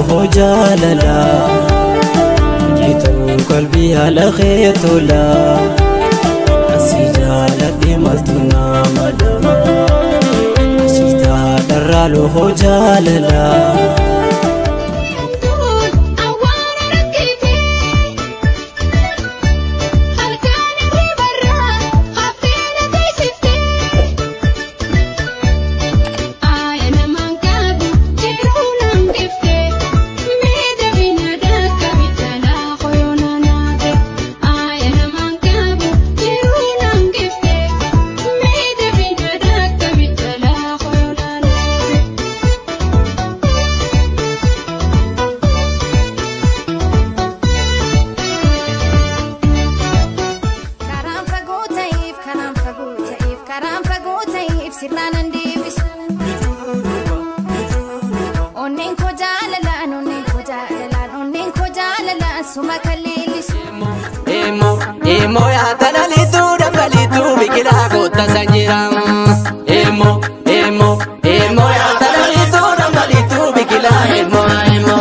loohoo jaalalaa jituu qalbii haala kee tolaa asii jaaladhee maaltu nama dhala ashiitaa dharraa loohoo jaalalaa. Emo ya tanalitu dambalitu bikila kota sanjira. Emo emo emo ya tanalitu dambalitu bikila emo emo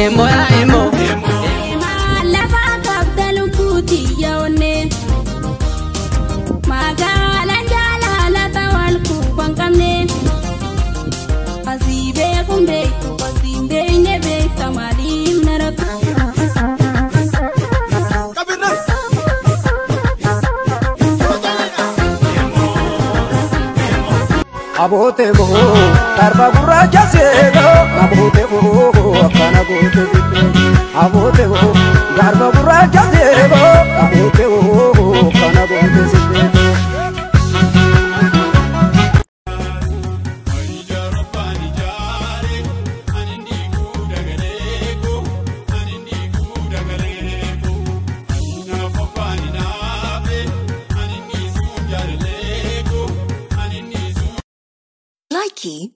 emo ya emo. Lafa kabdalu kuti yaone magala jala tawal ku pankamne asibe kumbe asimbe nebe tamalim naraka. Abote go tarba gurracha seego abote go akkana goote bidde abote go garba gurracha seego abote go akkana goote sidde. Likey.